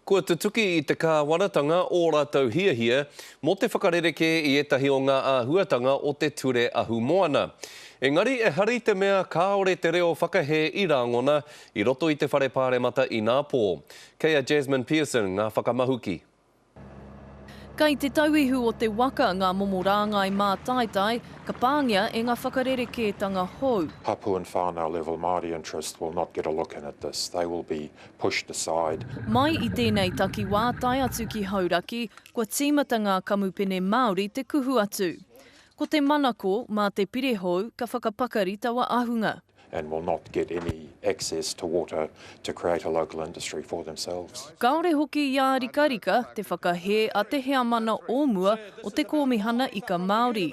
Kua tutuki i te kāwanatanga ō rātou hiahia mō te whakarerekē i ētahi o ngā āhuatanga o te Ture Ahumoana. Engari ehara i te mea kāore te reo whakahē i rāngona i roto i te Whare Pāremata inapō. Kei a Jasmine Pearson ngā whakamahuki. Kei te tauihu o te waka ngā momo rāngai mātaitai ka pāngia e ngā whakarerekētanga hou. Hapu and whānau level Māori interest will not get a look in at this, they will be pushed aside. Mai i tēnei takiwā tae atu ki Hauraki, kua tīmata ngā kamupene Māori te kuhu atu. Ko te manako, mā te pire hou ka whakapakari taua ahunga. and will not get any access to water to create a local industry for themselves. Kāore hoki i ārikarika te whakahē a te heamana o mua o te Kōmihana Ika Māori.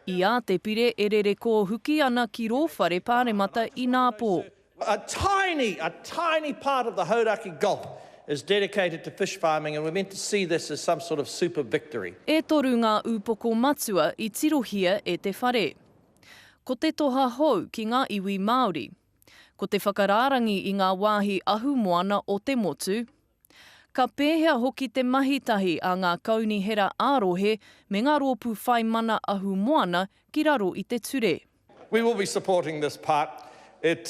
I a Te Pire e rere kōhuki ana ki rō whare pāremata inapō. A tiny, a tiny part of the Hauraki Gulf is dedicated to fish farming and we're meant to see this as some sort of super victory. E toru ngā ūpoko matua i tirohia e te whare. Ko te toha hou ki ngā iwi Māori. Ko te whakarārangi i ngā wāhi ahumoana o te motu. Ka pēhea hoki te mahi tahi a ngā kaunihera ā-rohe me ngā rōpū whai mana ahumoana ki raro i te ture. We will be supporting this part. It,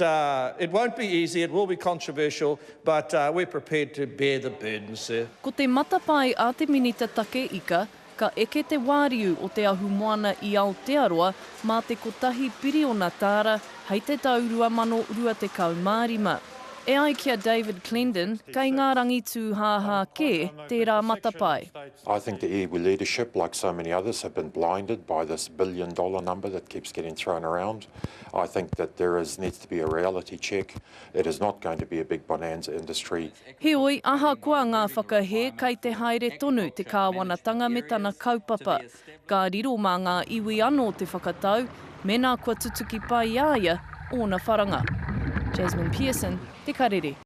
it won't be easy, it will be controversial, but we're prepared to bear the burden, sir. Ko te matapae a te Minita Take Ika, ka eke te wāriu o te ahumoana i Aotearoa mā te kotahi piriona tāra hei te tau 2025. E ai ki a David Clendon, kei ngā rangi tūhāhā kē tērā matapae. I think the iwi leadership, like so many others, have been blinded by this billion dollar number that keeps getting thrown around. I think that there is needs to be a reality check. It is not going to be a big bonanza industry. Heoi, ahakoa ngā whakahē, kei te haere tonu te kāwanatanga me tana kaupapa. Ka riro mā ngā iwi anō te whakatau mēnā kua tutuki pai i a ia ōna wharanga. Jasmine Pearson, Te Karere.